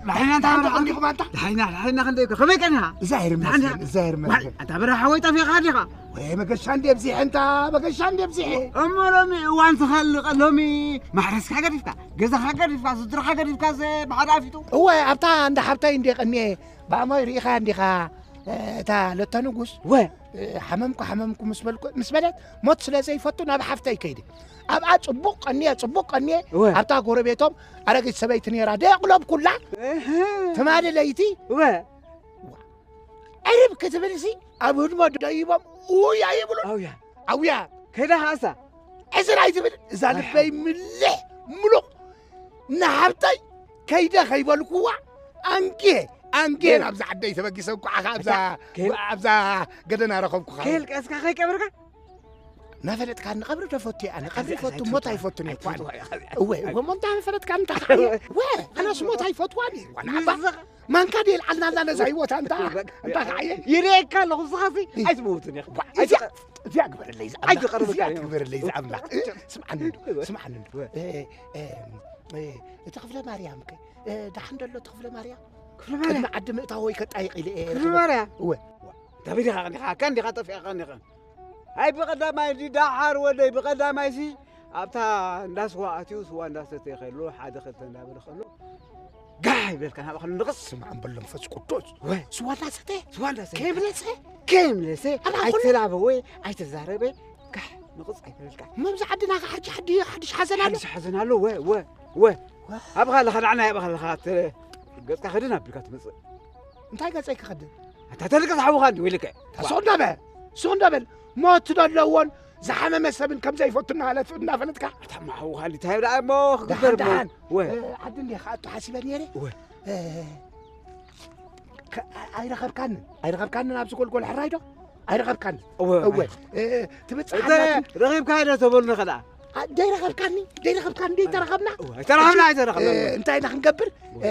ዳሕና እንታ ሓንቲ በረኻ ቀኒኹም ኣንታ? ዳሕና፣ ዳሕና ክንደይ እኮ፣ ከመይ ቀኒኻ? እዛ ሄርመስ፣ ዳሕና። እዛ ሄርመስ። ዋይ፣ ኣንታ በረኻ ሓወይ ጠፊእኻ ዲኻ? ወይ መገሻ እንደ ብዚሐ እንታ፣ መገሻ እንደ ብዚሐ። እሞ ሎሚ እዋን ዝኸልቕ፣ ሎሚ ማሕረስካ ገዲፍካ፣ ገዛኻ ገዲፍካ፣ ስድራኻ ገዲፍካ፣ ዘ-፣ ብሓደ ኣፊጡ። እወ፣ ኣብታ እንዳ ሓብታይ እንደ ቀኒየ፣ ብኣማይ ርኢኻ እንዲኻ፣ እታ ለታ ንጉስ። ወ። ሓመምኩ፣ ሓመምኩ ምስ በልኩ፣ ምስ በለት፣ ሞት ስለ ዘይፈቱ ናብ ሓፍተይ ከይደ። ኣብኣ ጽቡቕ ቀንየ፣ ጽቡቕ ቀንየ፣ እወ። ኣብታ ጎረቤቶም ኣረጊት ሰበይቲ ነይራ፣ ደየቕለብኩላ። እህ። ትማሊ ለይቲ፣ እወ። ዕርብ ክትብልሲ፣ ኣብ ህድሞ ደይቦም፣ ውያ ይብሉ። ኣውያ። ኣውያ። ከይዳ ከኣሳ። ዕስራ ኣይትብል፣ እዛ ኣይ፣ ልበይ ምልሕ፣ ምሉቕ። ንሓብተይ ከይደ ከይበልኩዋ፣ ኣንጌ፣ ኣንጌ በል። ናብዛ ዓደይ ተበጊሰ እንኳዓ ከ ኣብዛ፣ ከ-፣ ኣብዛ ገደና ረኸብኩኻ። ከየልቀስካ ከይቀብርካ? እናፈለጥካ ንቐብሪ ዶ ፈቱ እየ ኣነ? ቀብሪ ኣይፈቱ፣ ፈቱ፣ ሞት ኣይፈቱ። ኣይፈቱን እየ እኮ ኣነ። ኣይፈቱ፣ ኣይፈቱ። እወ፣ እወ፣ ሞት እናፈለጥካ እንታይ ከዓየ? እወ፣ ኣነስ ሞት ኣይፈትዋን እየ። ዋላ ኣባ፣ ንስኻ ማንካ ድየ ይልዓልና ኣላ ነዛ ህይወት ኣንታ፣ በቃ። ኣንታ ከዓየ? ይርእየካ ኣለኹ፣ ንስኻሲ እ። ኣይትመውትን ኢኻ። ዋ፣ እዚኣ፣ ኣይትቐ-፣ እዚኣ ግበረለይ ዝኣምላኽ። ኣይትቐርበካ እዚኣ እዮም። ግበረለይ ዝኣምላኽ። እ፣ ስምዓኒ እንዶ፣ እወ። ስምዓኒ እንዶ። እወ። እ፣ እ፣ እ፣ እቲ ክፍለ ማርያም ከ፣ እ፣ ደሓን ደሎ እቲ ክፍለ ማርያም? ክፍለ ማርያም? ቅድሚ ዓዲ ምእታወይ ከጣይቕ ኢለ እየ። ክፍለ ማርያም? እወ። እንታይ በዲኻ ቀኒኻ? ኣካ እንዲኻ ጠፊእካ ቀኒኻ? ኣይ ብቐዳማይ እንዲ ደሓር ወደይ፣ ብቐዳማይሲ ኣብታ እንዳ ስዋ ኣትዩ ስዋ እንዳሰተየ ከሎ፣ ሓደ ክልተ እንዳበለ ከሎ፣ ጋሕ ይብለልካ ናብኣ ከሎ ንቕጽ። ስማዕ እምበሎ መንፈስ ቅዱስ። ወይ። ስዋ እንዳሰተ? ስዋ እንዳሰተ። ከይምለሰ? ከይምለሰ፣ ኣባ ኩሉ ኣይተላበወ፣ ኣይተዛረበ፣ ጋሕ ንቕጽ ኣይበለልካ። መብዛ ዓድና ከ ሓጂ ሓዲ-፣ ሓድሽ ሓዘን ኣሎ? ሓድሽ ሓዘን ኣሎ፣ ወ-፣ ወ-፣ ወ-። ኣብኻ ኣለኻ፣ ንዓና ኣብኻ ኣለኻ፣ ተ-፣ ገጽካ ክድን ኣቢልካ ትመጽእ። እንታይ ገጸይ ክኸድን? ኣታ ተልቅስ ሓውኻ እንዲ ወይልከ። ሱቕ እንዳበል፣ ሱቕ እንዳበል። ሞት ዘለዎን ዝሓመመ ሰብን ከም ዘይፈቱ እናሃለፍ-፣ እናፈለጥካ። ኣታ እሞ ሓውኻ እንዲ እንታይ ደኣ እሞ ክግበር ደሓን፣ እሞ? ደሓን። ወ። እ፣ ዓዲ እንዲኻ ኣቶ ሓሲበ ነይረ። ወ። እ፣ ከ-፣ ኣ-፣ ኣይረኸብካንን፣ ኣይረኸብካንን ኣብዚ ጎልጎል ሕራይ ዶ? ኣይረኸብካንን። እወ፣ እወ። ኣይ። እ፣ ትብጽሕ እተ ኣላ ትም-፣ ረኺብካ ዶ ተበሉኒ ኸኣ? ኣ፣ ደይረኸብካኒ፣ ደይረኸብካኒ፣ ደይተረኸብና? እወ፣ ኣይተረኸብና፣ ኣይተረኸብና። እ፣ እንታይ ኢና ክንገብር? እወ። እ፣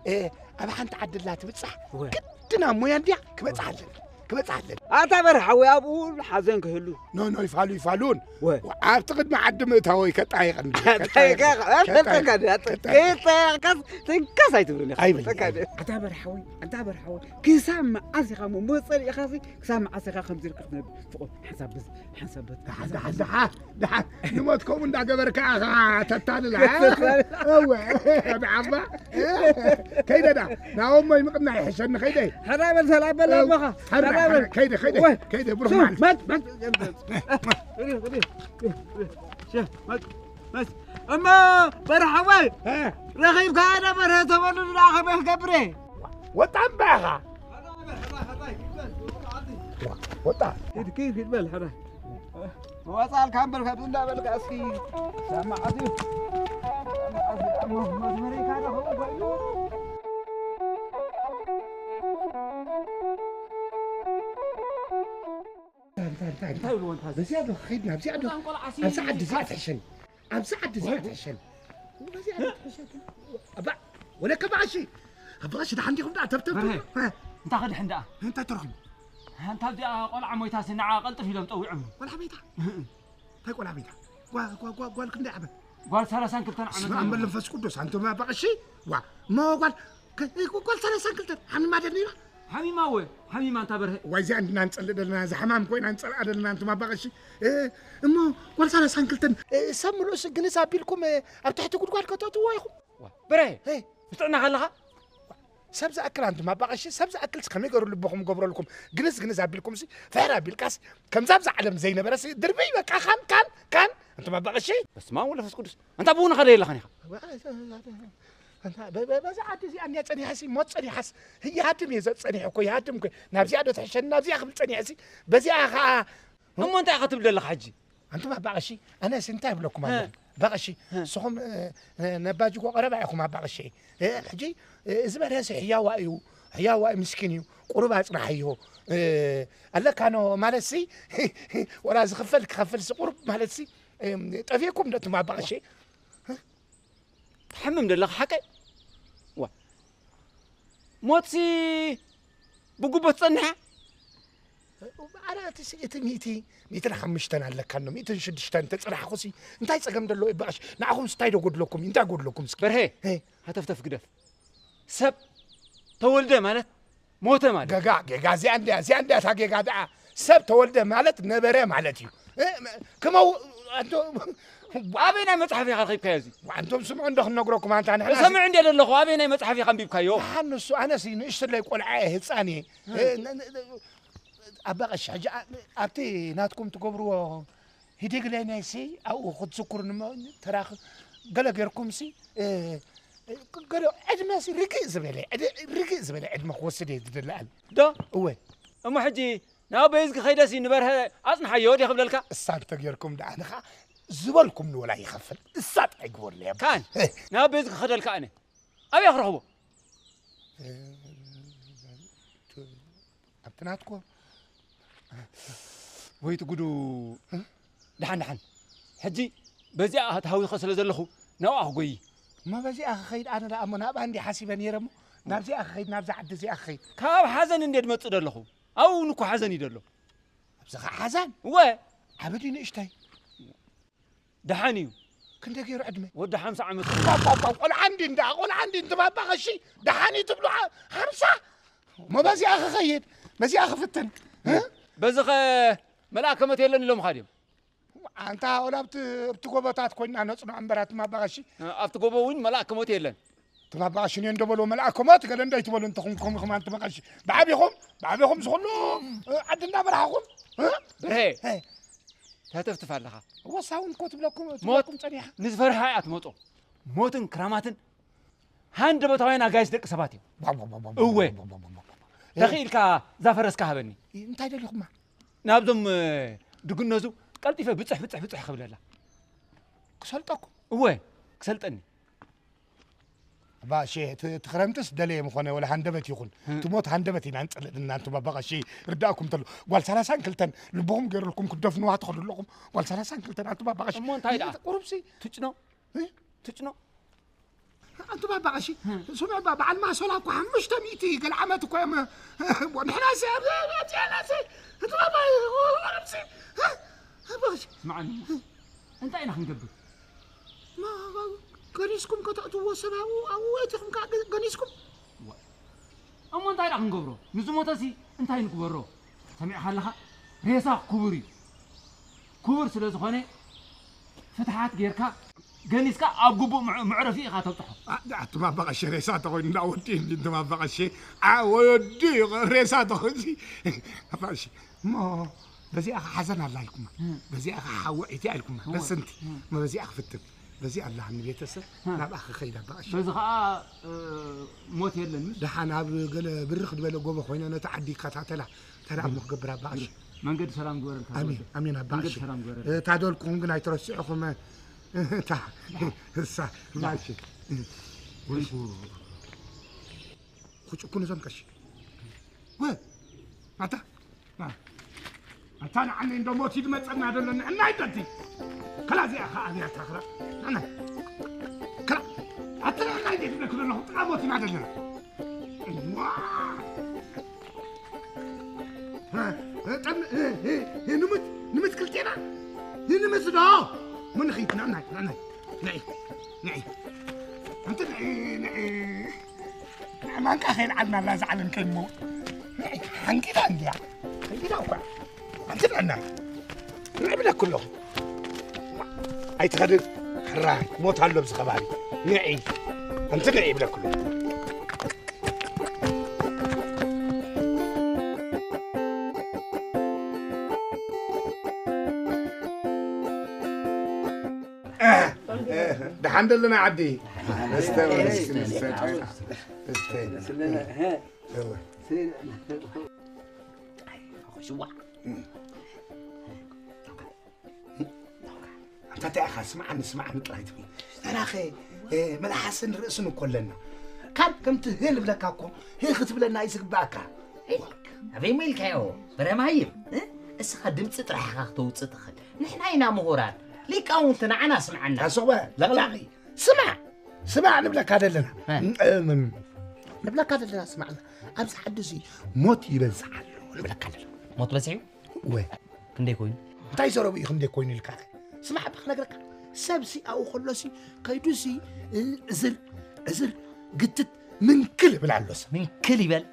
እ፣ ኣብ ሓንቲ ዓዲ ኣላ ትብጻሕ። እወ። ግድና ሞያ እንድያ ክበጽሓለን፣ ክበጽሓለን። ኣታ በርሓ ወይ ኣብኡ ሓዘን ክህሉ። ኖ፣ ኖ፣ ይፋሉ፣ ይፋሉን። ወ። ኣብቲ ቅድሚ ዓዲ ምእታወይ ከጣይቐኒ። ኣጣይቀ፣ ከጣይቀ፣ ኣጣይቀ፣ ከጣይቀ። ኣጣይቀ፣ ትንከስ ኣይትብሉን ኢኻ። ኣይብል። ኣጣይቀ። ኣታ በርሓወይ፣ ኣታ በርሓወይ፣ ክሳብ መዓስ ኢኻ እሞ፣ ሞት ጸሊእኻሲ፣ ክሳብ መዓስ ኢኻ ከምዚ ኢልካ ክትነብር? ፍቑር፣ ሓንሳብ በዚ፣ ሓንሳብ በቲ፣ ደሓን፣ ሓንሳብ ደሓን፣ በዚ። ደሓን፣ ደሓን። ንሞት ከምኡ እንዳገበርካ ኢኻ ተታልል፣ ዓ? ተታልል። እወ፣ ደሓባ። ከይደ ዳ፣ ናብ እሞይ ምቕናይ ይሕሸኒ፣ ከይደ። ሕራይ በል፣ ሰላም በል እወ፣ ኣቦኻ። ሕራይ፣ ሕራይ በል። ሕራይ፣ ከይደ፣ ከይደ፣ ወ-፣ ከይደ፣ ብሩኽ ሱ-፣ መዓልቲ። መት-፣ መት-፣ መት-፣ መት-፣ መት-፣ መት-፣ መት-፣ እሞ በርሓወይ፣ እ? ረኺብካ ነበረ ተበሉ ንዓ ከመይ ክገብር እየ? ወጣ እምባ ኢኻ። ወጣ። ሂድ፣ ኪድ፣ ሂድ በል፣ ሕራይ። መዋጻልካ እምበር፣ ካብዚ እንዳበልካ እስኪ ሳማዓት እዩ። ሳማዓት እዩ። እሞ መዝመሪካ ዶ ኸውን ኮይኑ? እንታይ፣ እንታይ፣ እንታይ? እንታይ ብልዎ እንታይ? በዚኣ ዶ ከይድና፣ ኣብዚኣ ዶ? እዛ እንቆልዓ ሲ-፣ ኣብዚ ዓዲ እዚኣ ትሕሸኒ። ኣብዚ ዓዲ እዚኣ ትሕሸኒ። በዚኣ ዶ ትሕሸኒ? ኣባ፣ ወለከ ብቐሺ። ኣብ ብቐሺ ደሓን ዲኹም ደኣ? ተብተብ በርሀ፣ ትብሉ? እንታይ ክድሕን ደኣ? እንታይ ተረኽቡ? ኣንታ ኣብዚኣ ቆልዓ ሞይታ ሲ ንዓ ቀልጥፍ ኢሎም ጸዊዖም። ቆልዓ ሞይታ? እንታይ ቆልዓ ሞይታ? ጓ-፣ ጓ-፣ ጓ-፣ ጓል ክንደይ ዓመት? ጓል ሰላሳን ክልተን ዓመት በስመ ኣብ ኣለዋ። መንፈስ ቅዱስ፣ ኣንቱም ኣባ ቀሺ። ዋ፣ እሞ ጓል ከ-፣ እ፣ ጓል ሰላሳን ክልተን ሓሚማ ደኒና? ሓሚማ እወ፣ ሓሚማ እንታ በርሀ። ዋይ፣ እዚኣ እንድና ንጸልእ ደለና፣ እዛ ሕማም ኮይና ንጸልኣ ደለና፣ ኣንቱም ኣባ ቀሺ። እ፣ እሞ ጓል ሰላሳን ክልተን፣ እ፣ ሰብ ምሉእስ ግንዝ ኣቢልኩም፣ እ፣ ኣብ ትሕቲ ጉድጓድ ከተእትዎ ኢኹም? ዋ፣ በርሀ፣ እ። ብጥዕና ከለኻ? ሰብ ዝኣክል ኣንቱም ኣባ ቀሺ፣ ሰብ ዝኣክልስ ከመይ ገሩ ልብኹም ገብረልኩም? ግንዝ ግንዝ ኣቢልኩምሲ፣ ፍሕር ኣቢልካስ፣ ከምዛ ኣብዛ ዓለም ዘይነበረሲ፣ ድርብይ በቃ፣ ካን፣ ካን፣ ካን፣ ኣንቱም ኣባ ቀሺ። በስመ ኣብ ወመንፈስ ቅዱስ። ኣንታ ብኡ ንኸደ የለኻን ኢኻ። ኣንታ በ-፣ በ-፣ በዛ ዓዲ እዚኣ እንድያ ጸኒሐሲ፣ ሞት ጸኒሐስ፣ ይሃድም እየ ዘ-፣ ጸኒሐ እኮ፣ ይሃድም እኮ። ናብዚኣ ዶ ትሕሸኒ፣ ናብዚኣ ክብል ጸኒሐሲ፣ በዚኣ ኸኣ እሞ እንታይ ኢኻ ትብል ዘለኻ ሕጂ? ኣንቱም ኣባ ቀሺ፣ ኣነስ እንታይ እብለኩም ሀ። ኣለኹ? ኣባ ቀሺ፣ ሀ። ንስኹም፣ እ፣ እ፣ ነባጅጎ ቀረባ ኢኹም ኣባ ቀሺ። እ፣ ሕጂ፣ እ፣ እዚ በርሀሲ ሕያዋ እዩ፣ ሕያዋ እዩ፣ ምስኪን እዩ፣ ቁሩብ ኣጽናሕዮ። እ፣ ኣለካ ኖ ማለትሲ፣ ወላ ዝኽፈል ክኸፍልሲ ቁሩብ ማለትሲ፣ እ፣ ጠፊእኩም ዶ ኣንቱም ኣባ ቀሺ? ትሓምም ደለኻ ሓቀይ? ዋ። ሞትሲ ብጉቦ ትጸንሕ እያ? ኣረ፣ እቲ ሲ-፣ እቲ ሚእቲ፣ ሚእትን ሓሙሽተን ኣለካ እኖ፣ ሚእትን ሽዱሽተን ተጽናሕኩሲ፣ እንታይ ጸገም ደለዎ ይበኣሽ? ንዓኹምስ እንታይ ዶ ጎድለኩም? እንታይ ጎድለኩም እስኪ? በርሄ፣ ሄ። ሃተፍተፍ ግደፍ። ሰብ ተወልደ ማለት ሞተ ማለት። ገጋ፣ ገጋ፣ እዚኣ እንድያ፣ እዚኣ እንድያ እታ ገጋ ደኣ። ሰብ ተወልደ ማለት ነበረ ማለት እዩ። እ፣ መ-፣ ክመው-፣ ኣንቶ-፣ ኣበይ ናይ መጽሓፍ ኢኻ ረኺብካዮ እዚ? ኣንቶም ስምዑ እንዶ ክነግረኩም ኣንታ ንሕና እዚ ሰምዕ እንደ ዘለኹ ኣበይ ናይ መጽሓፍ ኢኻ ኣንቢብካዮ? ደሓን ንሱ፣ ኣነሲ ንእሽትለይ ቆልዓ እየ፣ ህጻን እየ። እ፣ እ። ነ-፣ ነ-፣ ነ-፣ ኣባ ቀሺ፣ ሕጂ ኣ-፣ ኣብቲ ናትኩም ትገብርዎ ሂደግላይ ናይሲ ኣብኡ ክትዝክሩ ንመ-፣ ተራኽ-፣ ገለ ጌርኩምሲ፣ እ፣ እ፣ ገለ ዕድመሲ ርግእ ዝበለ፣ ዕድ-፣ ርግእ ዝበለ ዕድመ ክወስድ እየ ዝደሊ ኣነ። ዶ? እወ። እሞ ሕጂ ናብ በይዝጊ ከይደሲ ንበርሀ ኣጽንሓዮ ድየ ክብለልካ? እሳ እንተጌርኩም ደኣ ንኻ ዝበልኩም ንወላ ይኸፍል። እሳ ጥራይ ግበሩለይ ኣባ። ካን፣ እ። ናብ በይዝጊ ክኸደልካ ኣነ። ኣበይ ክረኽቦ? እ፣ ኣብቲ ናትኮ። ወይ እቲ ጉዱ። እ? ደሓን፣ ደሓን። ሕጂ በዚኣ ተሃዊኸ ስለ ዘለኹ ናብኣ ክጎዪ። እሞ በዚኣ ክኸይድ ኣነ ደኣ እሞ ናብኣ እንዲ ሓሲበ ነይረ እሞ ናብዚኣ ክኸይድ፣ ናብዛ ዓዲ እዚኣ ክኸይድ። ካብ ሓዘን እንዴ ድመጽእ ደለኹ? ኣብኡ እውን እኮ ሓዘን እዩ ደሎ። ኣብዚ ኸዓ ሓዘን? እወ። ዓቢ ድዩ ንእሽተይ? ደሓን እዩ። ክንደይ ገይሩ ዕድመ? ወዲ ሓምሳ ዓመት። ቋቋቋ፣ ቆልዓ እንዲ እንዳ፣ ቆልዓ እንዲ እንትባባ ቐሺ፣ ደሓን እዩ ትብሉ? ሓ-፣ ሓምሳ? እሞ በዚኣ ክኸይድ፣ በዚኣ ክፍትን። እ? በዚ ኸ መልኣከ ሞት የለን ኢሎምኻ ድዮም? ኣንታ ወላ ኣብቲ፣ ኣብቲ ጎቦታት ኮይንና ነጽንዖ እምበር ኣትማባ ቐሺ። እ፣ ኣብቲ ጎቦ እውን መልኣከ ሞት የለን። ትማባ ቐሺ እኔ እንደበሎ መልኣከ ሞት ገለ እንዳይትበሉ እንተኹም ከምኡ ኸማን ትመቐሺ። ብዓቢኹም፣ ብዓቢኹም ዝኹሉ፣ እ፣ ዓዲ እንዳበራህኹም፣ እ? ብርሄ፣ እ። ተተፍትፍ ኣለኻ። ወሳውን እኮ ትብለኩም፣ ሞት ትብለኩም ጸኒሓ። ንዝፈርሃ እያ ትመጦ። ሞትን ክራማትን ሃንደበታውያን ኣጋይሽ ደቂ ሰባት እዮም። ዋው፣ ዋው፣ ዋው፣ ዋው፣ እወ። ዋው፣ ዋው፣ ዋው፣ ዋው። ተኽኢልካ እዛ ፈረስካ ሃበኒ። እ፣ እንታይ ደሊኹማ? ናብዞም፣ እ፣ ድግነዙ ቀልጢፈ ብጽሕ፣ ብጽሕ፣ ብጽሕ ክብለላ። ክሰልጠኩም? እወ፣ ክሰልጠኒ። ኣባ እሺ፣ እቲ፣ እቲ ክረምትስ ደለየ ምኾነ ወላ ሃንደበት ይኹን። እ። እቲ ሞት ሃንደበት ኢና ንጸልእ ዘለና፣ ኣንቱም ኣባ ቀሺ፣ ርዳእኩም ተሎ። ጓል ሰላሳን ክልተን ልብኹም ገይሩልኩም ክትደፍንዋ ትኸዱ ኣለኹም። ጓል ሰላሳን ክልተን፣ ኣንቱም ኣባ ቀሺ። እሞ እንታይ ደኣ? ቁሩብሲ። ትጭኖ? እ? ትጭኖ? ኣንቱም ኣባ ቀሺ፣ እ። ስምዑ እባ፣ በዓል ማሶላ እኮ ሓሙሽተ ሚእቲ ገለ ዓመት እኮ እዮም። ንሕናሲ ኣብ፣ ኣብ፣ ኣብዚኣናሲ፣ ኣንቱም ኣባ፣ ቁሩብሲ። እ? ኣባ ቀሺ። ስምዓኒ። እ። እንታይ ኢና ክንገብር? ማ-፣ ገኒዝኩም ከተእትውዎ ሰብ ኣብኡ፣ ኣብኡ ኣእቲኹም ከኣ ገ-፣ ገኒዝኩም? ዋ። እሞ እንታይ ደኣ ክንገብሮ? ንዝሞተሲ እንታይ ንግበሮ? ሰሚዕኻ ኣለኻ? ሬሳ ክቡር እዩ። ክቡር ስለ ዝኾነ ፍትሓት ጌርካ ገኒዝካ ኣብ ግቡእ ምዕ-፣ መዕረፊ ኢኻ ተብጽሖ። ኣ-፣ ኣቱም ኣባ ቀሺ ሬሳ ተኾይኑ እንዳ ወዲ እንዲ እንቱም ኣባ ቀሺ። ኣ-፣ ወዲ ሬሳ ተኾይኑ። ኣባ ቀሺ። እሞ በዚኣ ኸ ሓዘን ኣላ ኢልኩማ፣ እ። በዚኣ ኸ ሓዊ ዒቲ ኢልኩማ፣ እወ። በስንቲ፣ እ። እሞ በዚኣ ክፍትን፣ በዚኣ ኣላሃኒ ቤተሰብ፣ እ። ናብኣ ክኸይድ ኣባ ቀሺ። በዚ ኸኣ፣ እ፣ ሞት የለን፣ ምስ ደሓን ኣብ ገለ ብርኽ ዝበለ ጎቦ ኮይነ ነቲ ዓዲ ይከታተላ፣ ተራ እሞ ክገብር ኣባ ቀሺ። መንገዲ ሰላም ግበረልካ፣ ኣሜን፣ ተወልደ። ኣሜን ኣባ መንገዲ ቀሺ። ሰላም ግበረልካ። እ፣ እታ ደልኩኹም ግን ኣይትረስዕኹም፣ እታ፣ እሳ፣ ኣባ ቀሺ። ወይ ጉድ። ክጭኩኑ እዞም ቀሺ። ወ-፣ ኣታ፣ ና። ኣታ ንዓነይ እንዶ ሞት እዩ ዝመጸና ዘሎ፣ ንዕናይ ደቲ። ከላ እዚኣ ኸኣ ኣብያታ፣ ከላ። ንዕናይ። ከላ። ኣታ ንዕናይ ደቲ ዝብለኪ ዘለኹ፣ ጥቓ ሞት ኢና ዘለና። ዋ! እ፣ እ፣ ጠም-፣ እ፣ እ፣ እ፣ ንምት፣ ንምት ክልቴና? እ፣ ንምት ዶ? ምን ኺድ፣ ንዕናይ፣ ንዕናይ። ንዒ፣ ንዒ። ኣንቲ ንዒ፣ ንዒ። ንዒ ማንቃ ከይልዓልና ኣላ እዛ ዓለም ከይሞ። ንዒ፣ ሓንጊዳ እንድያ። ሓንጊዳ እኳ። ኣንቲ ንዕና። ንዒ ብለኩ ኣለኹ። ኣይትኸድን። ሕራይ፣ ሞት ኣሎ ኣብዚ ከባቢ። ንዒ። ኣንቲ ንዒ ብለኩ ኣለኹ። ደሓን ደለና ዓዲ። እስተ፣ እስተ፣ እስተ፣ እስተ። ሽዋ። ኣንታ እንታይ ኢኻ? ስምዓኒ፣ ስምዓኒ ጥራይ ትብል። ንሕናኸ፣ እ፣ መልሓስን ርእስን እኮ ኣለና። ካብ ከምቲ ህ ንብለካ እኮ፣ ህ ክትብለና እዩ ዝግባኣካ። ኣበይ ሞ ኢልካዮ? በረ መሃይም፣ እ? እስኻ ድምፂ ጥራሕ ኢኻ ክተውፅእ ትኽእል። ንሕና ኢና ምሁራት፣ ሊቃውንቲ፣ ንዓና ስምዓና። ኣስቑበ፣ ለቕላቒ። ስማዕ፣ ስማዕ ንብለካ ዘለና። እ። እም፣ ንብለካ ዘለና፣ ስማዕና። ኣብዚ ዓዲ እዚ ሞት ይበዝሕ ኣሎ ንብለካ ኣለና። ሞት በዚሑ? እወ። ክንደይ ኮይኑ? እንታይ ዘረቡ እዩ ክንደይ ኮይኑ ኢልካ? ስማዕ፣ እባ ክነግረካ። ሰብሲ ኣብኡ ከሎሲ፣ ከይዱሲ፣ እ፣ ዕዝር፣ ዕዝር፣ ግትት፣ ምንክል እብል ኣሎ ሰብ። ምንክል ይበል።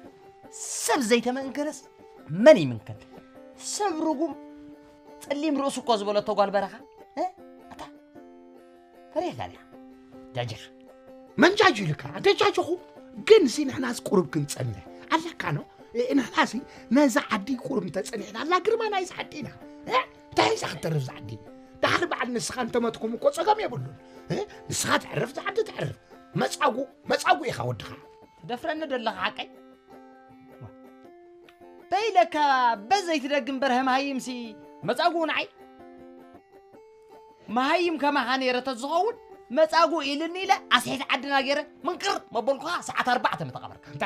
ሰብ ዘይተመንከረስ መን ይምንከል? ሰብ ርጉም ጸሊም ርእሱ እኮ ዝበለቶ ጓል በረኻ። እ? ኣታ ፈሪሕካ ዲኻ? ጃጅኻ። መን ጃጁ ኢልካ? ኣደ ጃጅኹ። ግን ሲ ንሕናስ ቁሩብ ክንጸንሕ ኣለካ ኖ? እ፣ ንሕናሲ ነዛ ዓዲ ቁሩብ እንተጸኒሕና ኣላ ግርማ ናይዛ ዓዲ ኢና። እ? እንታይ ሒዛ ክትተርፍ እዛ ዓዲ? ዳሕሪ በዓል ንስኻ እንተመትኩም እኮ ጸገም የብሉን። እ? ንስኻ ተዕርፍ፣ እዛ ዓዲ ተዕርፍ። መጻጉ፣ መጻጉ ኢኻ ወድኻ። ትደፍረኒ ደለኻ ሓቀይ? በይለካ በዘይ ትደግም በርሀ መሃይምሲ መጻጉ ንዓይ? መሃይም ከማኻ ነይረ ተዝኸውን መጻጉ ኢልኒ ኢለ ኣስሒት ዓድና ገይረ ምንቅር መበልኩኻ ሰዓት ኣርባዕተ ምተቐበርካ። ኣንታ፣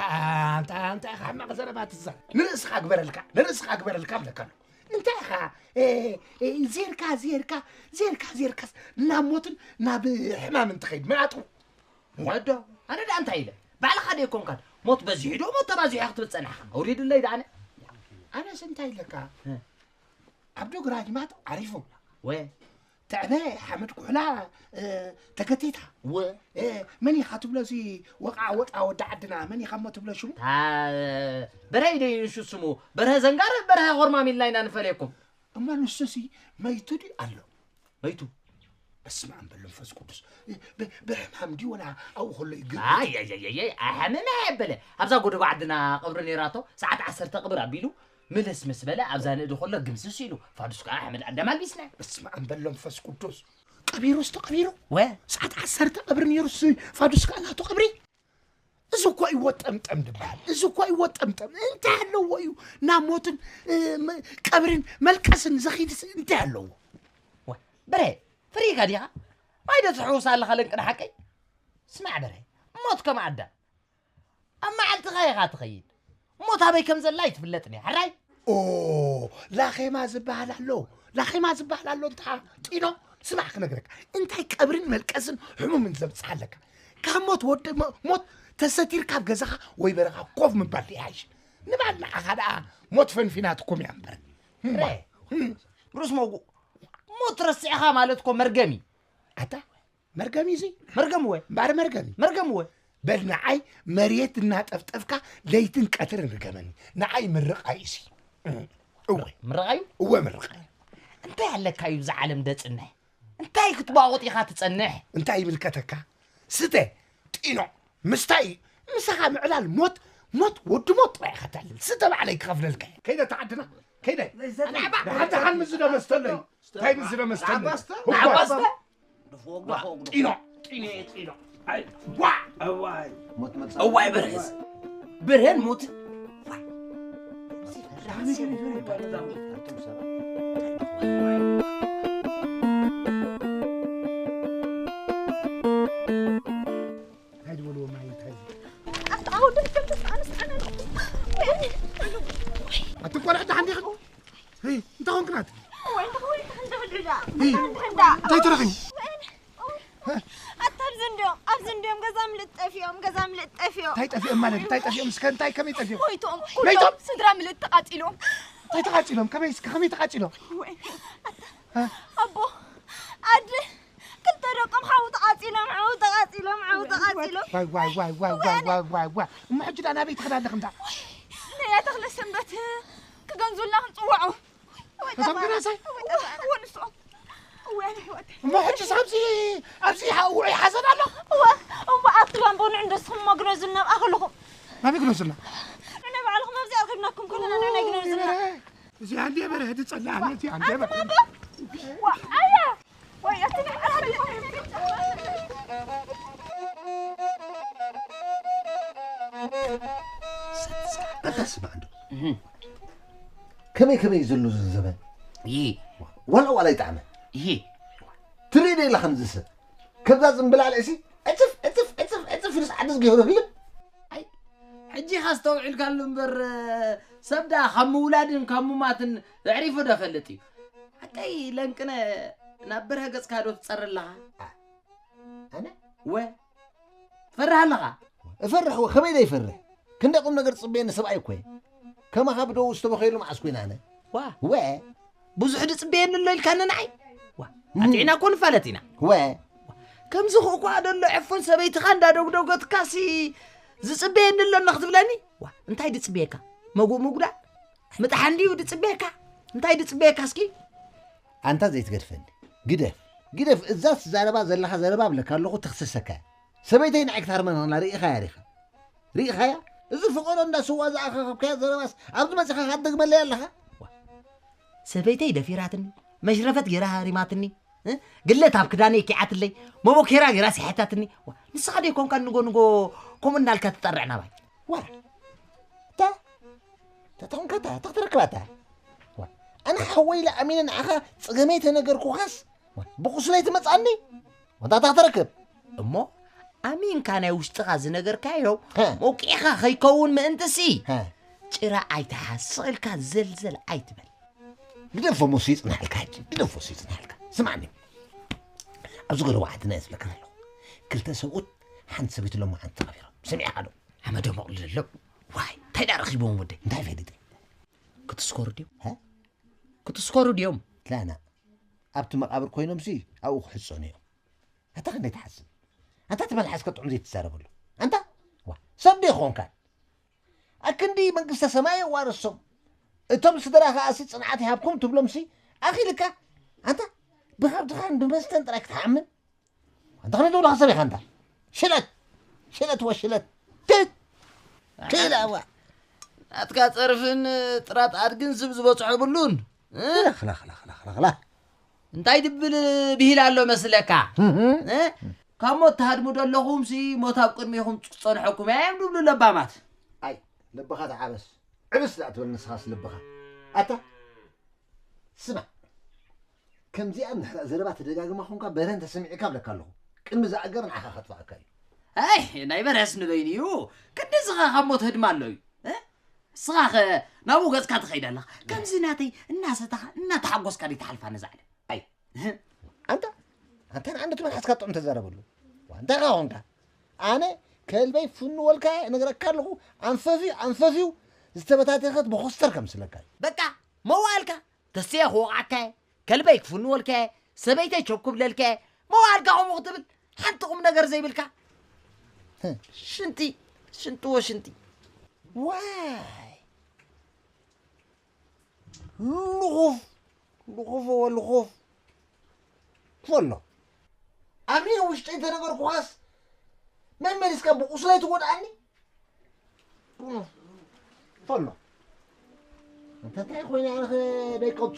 ኣንታ፣ ኣንታ ኢኻ ሕማቕ ዘረባ ትዛረብ። ንርእስኻ ግበረልካ፣ ንርእስኻ ግበረልካ እብለካ ኣለኹ። እንታይ ኢኻ፣ እ፣ እ፣ ዜርካ፣ ዜርካ፣ ዜርካ፣ ዜርካስ ናብ ሞትን ናብ ሕማምን ትኸይድ? መላጡ። ወዶ፣ ኣነ ደኣ እንታይ ኢለ? ባዕልኻ ደይ ኮንካን? ሞት በዚሑ ዶ ሞት ተባዚሑ ክትብል ጸናሕካ? ኣውሪድለይ ደኣነ። ኣነስ እንታይ ኢለካ? እ። ኣብ ዶ ግራጅማት ዓሪፉ። ወ። ትዕበ ሓመድ ኩሕላ፣ እ፣ ተከቲታ። ወ። እ፣ መን ኢኻ ትብሎ እዚ ወቃ ወጣ ወዲ ዓድና? መን ኢኻ እሞ ትብሎ ሽሙ? ታ-፣ በርሀ ኢደ ይንሹ ስሙ። በርሀ ዘንጋረ፣ በርሀ ኾርማም ኢልና ኢና ንፈልየኩም። እሞ ንሱሲ መይቱ ድዩ ኣሎ? መይቱ። በስመ ኣብ በል መንፈስ ቅዱስ። ብ-፣ ብሕማም ድዩ ወላ ኣብኡ ከሎ እዩ ግን? ኣይ፣ ኣይ፣ ኣይ፣ ኣይ፣ ኣይ፣ ኣይሓመመ ኣየበለ። ኣብዛ ጎደቦ ዓድና ቀብሪ ነይራቶ፣ ሰዓት ዓሰርተ ቅብር ኣቢሉ፣ ምልስ ምስ በለ፣ ኣብዛ ንእዲ ከሎ ግምስስ ኢሉ፣ ፋዱስ ከዓ ሓመድ ኣዳም ኣልቢስና። በስመ ኣብ በል መንፈስ ቅዱስ። ቀቢሩስ ተቐቢሩ? ወ። ሰዓት ዓሰርተ ቀብሪ ነይሩስ ፋዱስ ከዓ ናቱ ቀብሪ? እዚ እኮ እዩ ወጠምጠም ዝበሃል። እዚ እኮ እዩ ወጠምጠም። እንታይ ኣለዎ እዩ? ናብ ሞትን፣ እ፣ መ-፣ ቀብርን መልቀስን ዘኺድስ እንታይ ኣለዎ? ወ-፣ በረ፣ ፍሪኻ ዲኻ? ማይ ዶ ትሕውስ ኣለኻ ለንቅነ ሓቀይ? ስማዕ በረ፣ ሞት ከም ኣዳም። ኣብ መዓልትኻ ኢኻ ትኸይድ። ሞት ኣበይ ከም ዘላ ኣይትፍለጥን እያ። ሕራይ? ኦ፣ ላኼማ ዝበሃል ኣሎ። ላኼማ ዝበሃል ኣሎ እንታ ጢኖ፣ ስማዕ ክነግረካ። እንታይ ቀብርን መልቀስን ሕሙምን ዘምጽእ ኣለካ? ካብ ሞት ወዲ ሞ-፣ ሞት ተሰቲርካ ኣብ ገዛኻ ወይ በረኻ ኮፍ ምባል ይሓይሽ። ንባል ንዓኻ ደኣ ሞት ፈንፊናትኩም እያ እምበር። ረ፣ እም። ርኡስ መጉ፣ ሞት ረሲዕኻ ማለት እኮ መርገም እዩ። ኣታ፣ መርገም እዩ እዚ። መርገም እወ። እምበኣር መርገም እዩ። መርገም እወ። በል ንዓይ መሬት እናጠፍጠፍካ ለይትን ቀትርን ርገመኒ። ንዓይ ምርቓ እዩ እዚ። እወ። ምርቓ እዩ? እወ ምርቓ እዩ። እንታይ ኣለካ እዩ ብዛ ዓለም ደጽነ? እንታይ ክትባቑጥ ኢኻ ትጸንሕ? እንታይ ይምልከተካ? ስተ፣ ጢኖ፣ ምስታይ፣ ምሳኻ ምዕላል ሞት፣ ሞት ወዲ ሞት ጥራይ ኢኻ ተዕልል። ስተ ባዕለይ ክኸፍለልካ እየ። ከይደ ተዓድና፣ ከይደ። ዘይሰተ። ኣነ ዓባ-፣ ደሓን ደሓን ምስ ዝደመስተለይ። እንታይ ምስ ዝደመስተለይ? ንዓባስተ? እኮ። ንዓባስተ? ጢኖ፣ ጢኖ፣ ጢኖ። ኣይ፣ ዋ! እዋይ። ሞት መጻ። እዋይ በርሀስ። በርሀን ሞት። እንታይ ዝበልዎ ማይ እንታይ? ኣታ ኣወደይ ከም ተስፋ ኣነስ ኣነ ኣለኹ። ኣቲ ቆልዓ ደሓን ዲኺ? ሄይ፣ እንታይ ኾንክ ናት? ወይ፣ እንታይ ኾንክ? እንታይ ኾንክ? ሄይ፣ እንታይ ተረኺቡ? ኣታ ኣብዚ እንዲዮም፣ ኣብዚ እንዲዮም፣ ገዛ ምልጥ ጠፊኦም፣ ገዛ ምልጥ ጠፊኦም። እንታይ ጠፊኦም ማለት? እንታይ ጠፊኦም? እስከ እንታይ ከመይ ጠፊኦም? ሞይቶም፣ መይቶም? ኩሎም ስድራ ምልጥ ተቓጺሎም። እንታይ ተቓጺሎም? ከመይ እስከ ከመይ ተቓጺሎም? ወይ፣ ኣታ፣ እ? ኣቦ፣ ኣደ፣ ክልተ ደቆም ሓው ተቓጺሎም፣ ሓው ተቓጺሎም፣ ሓው ተቓጺሎም። ዋይ፣ ዋይ፣ ዋይ። እሞ ሕጂ ደኣ ናበይ ትኸዳ ኣለኺ እንዳ? ነያ ተኽለ ሰንበት ክገንዙልና ክንጽውዖ። እቶም ግናሳይ? እወ፣ ንስኦም። እወ፣ ኣነ ኣሕዋተይ። እሞ ሕጂስ ኣብዚ፣ ኣብዚ ውዑይ ሓዘን ኣሎ? እወ፣ እወ፣ ኣብቲ ባምቦ ንዑ እንዶ ንስኹም እሞ ግነዙልና ኣብ ኣኸለኹም። ናበይ ግነዙልና? ንዕና ባዕልኹም ኣብዚ ኣርኺብናኩም ከለና ንዕና ግነዙልና። እዚ ኣንዴ በርሀ ዝጸላእኒ፣ እዚ ኣንዴ ኣቲ በርሀ። ባምቦ? ዋ፣ ኣያ! ወይ፣ ኣቲ ንዕና ኣታ ስማዕ እንዶ። እህ። ከመይ ከመይ እዩ ዘሎ እዚ ዘበን? ይሄ። ዋላ ዋላ ይጣዕመ። ይሄ። ትርኢ ዶ ኢላ ከምዚ ሰብ? ከብዛ ጽምብላልዕሲ ዕጽፍ፣ ዕጽፍ፣ ዕጽፍ፣ ዕጽፍ ኢሉስ ዓዲ ዝገይሮ ህልም። ኣይ፣ ሕጂ ኢኻ ኣስተውዒልካሉ እምበር፣ ሰብ ደኣ ካብ ምውላድን ካብ ሙማትን ኣዕሪፉ ዶ ይፈልጥ እዩ? ሓቀይ ለንቅነ ናብ በርሀ ገጽካ ዶ ትጸሪ ኣለኻ? ኣ፣ ኣነ? ወ፣ ትፈርህ ኣለኻ? እፈርሕ ወ፣ ከመይ ዘይፈርህ? ክንደይ ቁም ነገር ዝጽበየኒ ሰብኣይ እኮ እየ። ከማኻ ብደው ዝተበኸየሉ መዓስ ኮይነ ኣነ? ዋ። ወ። ብዙሕ ድጽበየኒ ኣሎ ኢልካኒ ንዓይ? ዋ። እም። ኣጥዒና እኮ ንፋለጥ ኢና። ወ። ከምዚ ኹ እኳ ደሎ ዕፉን ሰበይትኻ እንዳደጉደጎትካሲ ዝጽበየኒ ኣሎ ክትብለኒ? ዋ እንታይ ድጽበየካ? መጉእ ምጉዳእ ምጥሓን ድዩ ድጽበየካ? እንታይ ድጽበየካ እስኪ? ኣንታ ዘይትገድፈኒ፣ ግደፍ፣ ግደፍ። እዛ ትዛረባ ዘለኻ ዘረባ እብለካ ኣለኹ፣ ትኽስሰካ እያ። ሰበይተይ ንዓይ ክትሃርመኒ ከላ ርኢኻያ ዲኻ? ርኢኻያ? እዚ ፍቐዶ እንዳ ስዋ ዝኣኻኸብካያ ዘረባስ ኣብዚ መጺኻ ክትደግመለይ ኣለኻ? ዋ፣ ሰበይተይ ደፊራትኒ፣ መሽረፈት ገይራ ሃሪማትኒ፣ እ? ግለት ኣብ ክዳነይ ኪዓትለይ፣ መቦኬራ ገይራ ስሒታትኒ። ዋ፣ ንስኻ ደይ ኮንካ ንጎ ንጎ ከምኡ እናልካ ትጠርዕ ናባይ? ዋ፣ እታ፣ እታ ተኾንካ እታ፣ እታ ክትረክባ እታ። ዋ፣ ኣነ ሓወይ ኢለ ኣሚነ ንዓኻ ጸገመይ ተነገርኩኻስ፣ ዋ፣ ብቑስለይ ትመጽኣኒ? ወንታ እታ ክትረክብ? እሞ ኣሚንካ ናይ ውሽጥኻ ዝነገርካዮ ሀ። መውቂዕኻ ከይከውን ምእንትሲ፣ ሀ። ጭራ ኣይትሓዝ፣ ስቕ ኢልካ ዘልዘል ኣይትበል። ግደፎ ሞሲ ይጽናሕልካ ሕጂ፣ ግደፎ ሲ ይጽናሕልካ። ስማዕኒ፣ ኣብዚ ገለ ዓድና እየ ዝብለካ ዘለኹ። ክልተ ሰብኡት ሓንቲ ሰበይቲ ሎማዓንቲ ተቐቢሮም። ሰሚዕካ ዶ? ሓመዶም ኣቕሊለሎም። ዋይ፣ እንታይ ደኣ ረኺቦም ወደይ? እንታይ ፈሊጠ? ክትስከሩ ድዮም? ሀ? ክትስከሩ ድዮም? ላና፣ ኣብቲ መቓብር ኮይኖምሲ ኣብኡ ክሕጸኑ እዮም። ኣታ ክንደይ ትሓስብ? ኣንታ እቲ መልሓስካ ጥዑም ዘይትዛረበሉ። ኣንታ፣ ዋ፣ ሰብ ዶ ይኾንካ? ኣክንዲ መንግስተ ሰማይ የዋርሶም። እቶም ስድራ ከኣሲ ጽንዓት ይሃብኩም ትብሎምሲ ኣኺልካ። ኣንታ፣ ብኸብድኻን ብመስተን ጥራይ ክትሓምን። ኣንታ ከመይ ትብሎ ሰብ ኢኻ ኣንታ? ሽለት! ሽለት ወሽለት! ትት! ክኢላ እዋ! ናትካ ጸርፍን ጥራት ኣድግን ስብ ዝበጽሖ የብሉን። እ? ላኽ፣ ላኽ፣ ላኽ፣ ላኽ፣ ላኽ፣ ላኽ። እንታይ ድብል ብሂል ኣሎ መስለካ? እህ። እ? ካብ ሞት ትሃድሙ ደለኹምሲ ሞት ኣብ ቅድሜኹም ዝጸንሐኩም እያ እዮም ድብሉ ለባማት። ኣይ፣ ልብኻ ተዓበስ። ዕብስ ደኣ ትበል ንስኻስ ልብኻ። ኣታ፣ ስማዕ። ከምዚኣ እንድሕር ዘረባ ተደጋግማ ኾንካ በርሀ እንተሰሚዕካ እብለካ ኣለኹ። ቅድሚ ዝኣገር ንዓኻ ከጥፍኣካ እዩ። ኣይ፣ ናይ በርሀስ ንበይኑ እዩ። ክንድዚ ኸ ካብ ሞት ህድማ ኣሎ እዩ። እ? ንስኻ ኸ ናብኡ ገጽካ ትኸይድ ኣለኻ። ከምዚ ናተይ እናሰተኻ እናተሓጎስካ ደይ ትሓልፋ ነዛ ዓለም። ኣይ። ኣንታ፣ ኣንታ ንዓንዲ ትመን ሓስካ ጥዑም ተዛረበሉ። ዋ፣ እንታይ ኻ ኾንካ? ኣነ ከልበይ ፍኑ ወልካ እነግረካ ኣለኹ። ኣንፈፊ፣ ኣንፈፊው ዝተበታተኸት መኾስተር ከምስለካ እዩ። በቃ፣ መዋእልካ ተስየ ክወቕዓካ እየ፣ ከልበይ ክፍንወልካ እየ፣ ሰበይተይ ቸብ ክብለልካ እየ፣ መዋእልካ ከምኡ ክትብል ሓንቲ ቁም ነገር ዘይብልካ። ሽንቲ፣ ሽንቲ ወሽንቲ። ዋይ! ልኹፍ፣ ልኹፍ ወልኹፍ። ፈሎ። ኣነ ውሽጠይ ተነገርኩኻስ መመሊስካ ብቁስለይ ትጎድኣኒ? ፈሎ። እንተ እንታይ ኮይነ ኣነ ኸ ደይቀብጾ?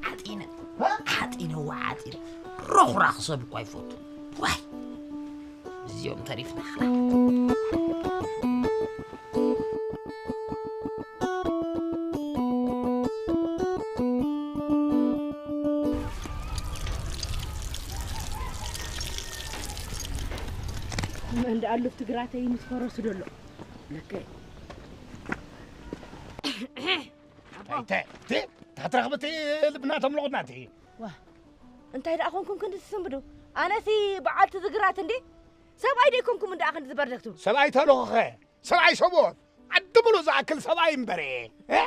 ዓጢነ። ሃ? ዓጢነ፣ ዋ ዓጢነ። ሮኽራኽ ሰብ እኳ ይፈቱ። ዋይ! እዚኦም ተሪፍና ኽና። መን ደኣ ኣሉፍቲ ግራተይ ምስ ፈረሱ ደሎ። ለከ። ኣቦ። እንታይ፣ እቲ፣ ታትረኽብቲ ልብና ተምልቑናቲ። ዋ፣ እንታይ ደኣ ኮንኩም ክንዲ ትስንብዱ? ኣነሲ በዓልቲ ዝግራት እንዴ? ሰብኣይ ደይ ኮንኩም እንዳ ክንዲ ዝበርደግቱ? ሰብኣይ ተልኹኸ፣ ሰብኣይ ሰብኦት፣ ዓዲ ሙሉእ ዝኣክል ሰብኣይ እምበረ። እ?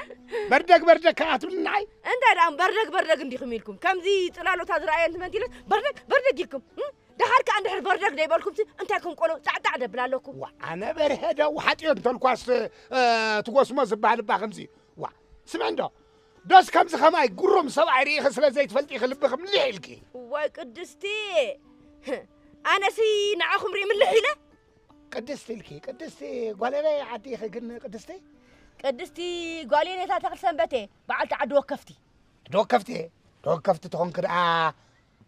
በርደግ በርደግ ከኣ ትብልናይ? እንታይ ደኣ በርደግ በርደግ እንዲኹም ኢልኩም? ከምዚ ጽላሎታ ዝረኣየ እንትመንት ኢለስ በርደግ በርደግ ኢልኩም። እም? ደሓር ከኣ እንድሕር በርደግ ደይበልኩምሲ እንታይ ከም ቆሎ ጻዕጻዕ ደብል ኣለኩም? ዋ፣ ኣነ በርሀ ደው ሓጥዮ እንተልኳስ፣ እ፣ ትጎስሞ ዝበሃል እባ ከምዚ። ዋ፣ ስምዕ እንዶ፣ ዶስ ከምዚ ኸማይ ግሩም ሰብኣይ ርኢኺ ስለ ዘይትፈልጢ ኢኺ ልብኺ ምልሕ ኢልኪ። እዋይ ቅድስቲ፣ ኣነሲ ንዓኹም ርኢ ምልሕ ኢለ? ቅድስቲ ኢልኪ፣ ቅድስቲ ጓል ኣበይ ዓዲ ኢኺ ግን ቅድስቲ? ቅድስቲ ጓል የኔታ ተኽለ ሰንበቴ፣ በዓልቲ ዓዲ ወከፍቲ። ዓዲ ወከፍቲ፣ ዓዲ ወከፍቲ ተኾንኪ ደኣ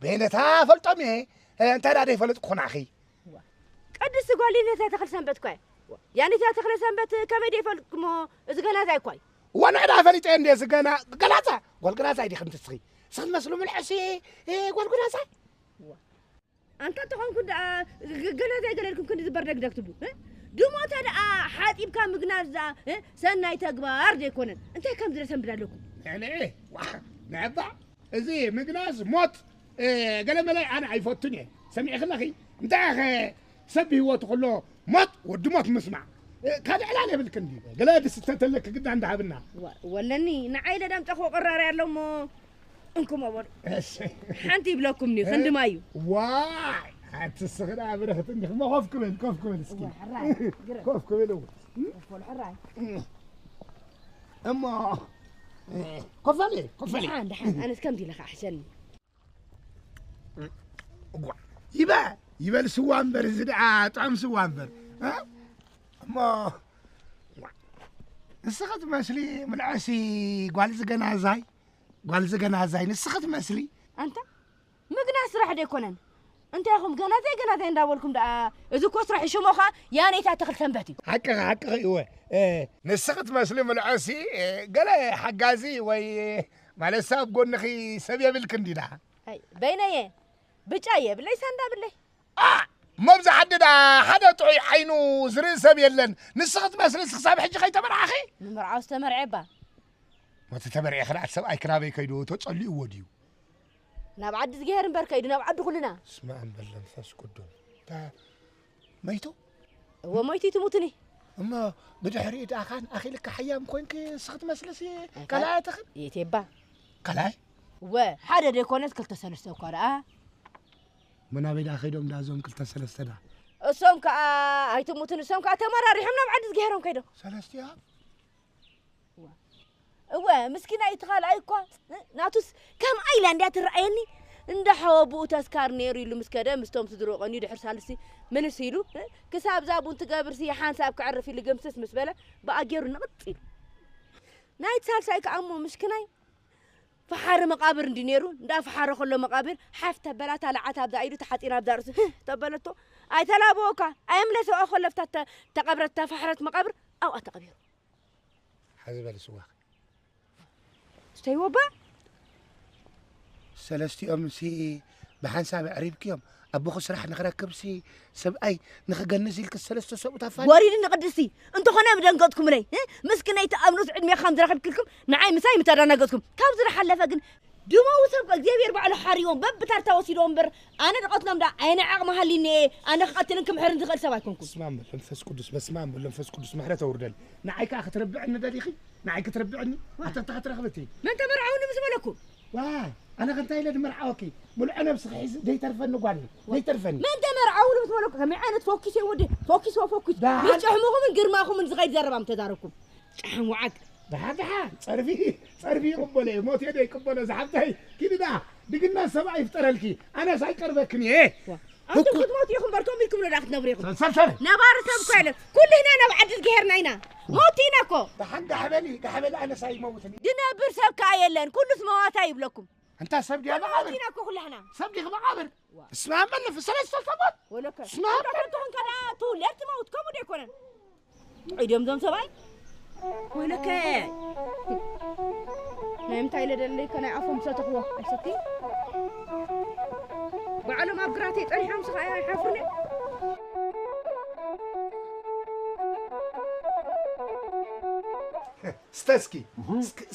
በየነታ ፈልጦም እየ፣ እንታይ ደኣ ደይፈለጥኩ ናኺ? ቅድስቲ ጓል የኔታ ተኽለ ሰንበት እኳ እየ። የኔታ ተኽለ ሰንበት ከመይ ደይፈልጥኩሞ? እዚ ገናዛይ እኳ እዩ። እዋ ንዕዳ ፈሊጠ እንዴ እዚ ገና-፣ ገናዛ፣ ጓል ገናዛይ ዲኺ እንትስኺ? ስኺ ትመስሉ ምልሕሲ፣ እ፣ ጓል ገናዛይ? ኣንታ ተኾንኩ ደኣ ግ-፣ ገናዛይ ገለልኩም ክንዲ ዝበርደግደግ ትብሉ፣ እ? ድሞተ ደኣ ሓጢብካ ምግናዝ ደኣ፣ እ? ሰናይ ተግባር ዘይኮነን። እንታይ ከም ዝደሰንብድ ኣለኩም? ንዕንዒ፣ ዋ፣ ንዕባ፣ እዚ ምግናዝ ሞት፣ እ፣ ገለመለ ኣነ ኣይፈቱን እየ። ሰሚዕኺ ኣለኺ? እንታይ ኢኸ ሰብ ብህይወቱ ከሎ ሞት ወዲ ሞት ምስማዕ? እ፣ ካልእ ዕላል የብልክን ድዩ? ገለ ድስተ ተለኪ ግዳ እንዳሃብና። ወ-፣ ወለኒ፣ ንዓይ ለዳምጠኽዎ ቅራሪ ኣሎ እሞ እንኩሞ በሉ። እሺ። ሓንቲ ይብለኩም እዩ፣ ክንዲ ማዩ። ዋይ! ኣቲ ስኽዳ ብረኽት እንዲኽ እሞ ኮፍ ክብል፣ ኮፍ ክብል እስኪ። እወ፣ ሕራይ፣ ግርም። ኮፍ ክብል እወ። ኮፍ በል፣ ሕራይ። እሞ፣ ኮፍ በል፣ ኮፍ በል። ደሓን፣ ደሓን። ኣነስ ከምዚ ኢለ ክኣሕሸኒ። እዋ፣ ይበ-፣ ይበል ስዋ እምበር፣ እዚ ደኣ ጥዑም ስዋ እምበር። እ? እሞ፣ ንስኺ ትመስሊ ምልዐሲ ጓል ዝገናዛይ፣ ጓል ዝገናዛይ፣ ንስኺ ትመስሊ። ኣንታ፣ ምግና ስራሕ ዶ ኣይኮነን? እንታይ ኢኹም ገናዛይ ገናዛይ እንዳበልኩም ደኣ? እዚ እኮ ስራሕ ሽሙ ኸኣ ያኔታ ተኽል ሰንበት እዩ። ሓቅኺ፣ ሓቅኺ እወ። እ፣ ንስኺ ትመስሊ ምልዐሲ፣ እ፣ ገለ ሓጋዚ ወይ ማለት ሰብ ጎንኺ ሰብ የብልክን ድዩ ደኣ? ኣይ፣ በይነየ፣ ብጫ የብለይ ሳንዳ ብለይ። ኣ፣ መብዛሕቲ ደኣ ሓደ ጥዑይ ዓይኑ ዝርኢ ሰብ የለን። ንስኺ ትመስሊ ክሳብ ሕጂ ከይተመርዓኺ? ንምርዓው ዝተመርዐ እባ። ወቲ ተመርዒ ክልኣት ሰብኣይ ክናበይ ከይዱ ተጸሊእዎ ድዩ? ናብ ዓዲ ዝገሄር እምበር ከይዱ ናብ ዓዲ ኩልና። ስመ ኣብ በል መንፈስ ቅዱስ። እታ መይቱ? እወ፣ መይቱ ይትሙትኒ። እሞ ብድሕሪኡ ደኣ ኻን ኣኺልካ ሓያም ኮንኪ ንስኺ ትመስልሲ ኣይካ-፣ ካልኣይ ኣተኽን? የቴባ። ካልኣይ? እወ፣ ሓደ ደይኮነስ ክልተ ሰለስተ እኳ ደኣ። መናበይ ደኣ ከይዶም ደኣ እዞም ክልተ ሰለስተ ደኣ? እሶም ከኣ ኣይትሙትን፣ እሶም ከኣ ተመራሪሖም ናብ ዓዲ ዝገሄሮም ከይዶም። ሰለስቲኦም? እወ፣ ምስኪናይ እቲ ካልኣይ እኳ፣ እ፣ ናቱስ ከምኣ ኢላ እንድያ ትረኣየኒ። እንዳ ሓወቡኡ ተስካር ነይሩ ኢሉ ምስ ከደ፣ ምስቶም ስድርኡ ቀንዩ ድሕሪ ሳልስቲ ምንስ ኢሉ፣ እ፣ ክሳብ እዛ ቡን ትገብርሲ ሓንሳብ ክዕርፍ ኢሉ ግምስስ ምስ በለ፣ ብኣ ገይሩ ንቕጽ ኢሉ። ናይቲ ሳልሳይ ከኣ እሞ ምስኪናይ ፈሓሪ መቓብር እንዲ ነይሩ፣ እንዳ ፈሓረ ከሎ መቓብር ሓፍ ተበላ፣ እታ ለዓት ኣብዛ ኢዱ ተሓጺራ ኣብዛ ርእሱ ህህ ተበለቶ። ኣይተላበወካ፣ ኣየምለሰኦ ከሎ ኣብታ ተ-፣ ተቐብረት እታ ፈሕረት መቓብር ኣብኣ ተቐቢሩ። ሓዚ በል ስዋኺ። ስተይዎ እባ። ሰለስቲኦምሲ ብሓንሳብ ኣዕሪብክዮም። ኣቦኺ ስራሕ ንኽረክብሲ ሰብኣይ ንኽገንዝ ኢልኪ ሰለስተ ሰብኡት ኣፋኒ። ወሪድኒ ቅድስቲ። እንተኾነ ምደንገጥኩምለይ። እ? ምስኪነይቲ ኣብ ንኡስ ዕድሜ ከም ዝረኸብክልኩም ንዓይ ምሳይ ምተደናገጥኩም። ካብዚ ዝሓለፈ ግን ድመው ሰብ እግዚኣብሔር ባዕሉ ሓሪዎም በብታርታ ወሲድዎም እምበር ኣነ ድቐትሎም ደኣ ኣየናይ ዓቕሚ ሃልዩኒ እየ ኣነ ክቐትልን ክምሕርን ዝኽእል ሰብ ኣይኮንኩን። በስመ ኣብ ወወልድ ወመንፈስ ቅዱስ፣ በስመ ኣብ ወወልድ ወመንፈስ ቅዱስ፣ ምሕረት ኣውርደል። ንዓይ ከኣ ክትርብዕኒ ደሊኺ? ንዓይ ክትርብዕኒ? ዋ። ኣታ እንታይ ክትረኽቢ እቲ? መን ተመርዓውኒ ምስ በለኩም? ዋ፣ ኣነ ከ እንታይ ኢለ ድመርዓወኪ? ምልዖ ነብስኺ ሒዚ ደይተርፈኒ ጓል እዩ። ደይተርፈኒ። መን ተመርዓውኒ ምስ በለኩም? ከመይ ዓይነት ፎኪስ እዩ ወዲ? ፎኪስ ወፎኪስ። ደሓን። ምስ ጭሕምኹምን ግርማኹምን ዝኸይድ ዘረባ ምተዛረብኩም። ጨሓም ወዓግ። ደሓን፣ ደሓን። ጸርፊ፣ ጸርፊ ይቕበሎ እየ። ሞት እየ ደይቅበሎ። ዝሓብተይ፣ ኪዲ ደኣ። ድግና ሰብኣይ ይፍጠረልኪ። ኣነስ ኣይቀርበክን እየ። ዋ። ኣንቱም ክትሞቱ ኢኹም እምበር፣ ከምኡ ኢልኩም ዶ ደኣ ክትነብሩ ኢኹም? ሰር፣ ሰር፣ ሰር። ነባሪ ሰብ እኮ የለን። ኩሉ ህና ናብ ዓዲ ዝገሄርና ኢና። ሞት ኢና እኮ። ደሓን ጋሕ በሊ፣ ጋሕ በሊ፣ ኣነስ ኣይመውትን። ዝነብር ሰብ ከኣ የለን። ኩሉስ መዋታ ይብለኩም። ኣንታ ሰብ ድያ መቓብር? ኢና እኮ ኩላህና። ሰብ ዲኺ መቓብር? ዋ። እስማ መለፍ ሰለስተ ሰባት? ወለከ። እስማ ኣንታ መለፍ። ተትኾን ከዳ ትውለድ ትመውት፣ ከምኡ ዶ ኣይኮነን? ጥዑይ ድዮም እዞም ሰብኣይ? ወለከ። ናይ ምንታይ ኢለ ደለይከ ናይ ኣፎም ሰተኽዎ? ኣይሰቲ? ባዕሎም ኣብ ግራተይ ጸኒሖም ስኻ ኣይሓፍሩን እዮም? ስተስኪ፣ እህ። እስኪ፣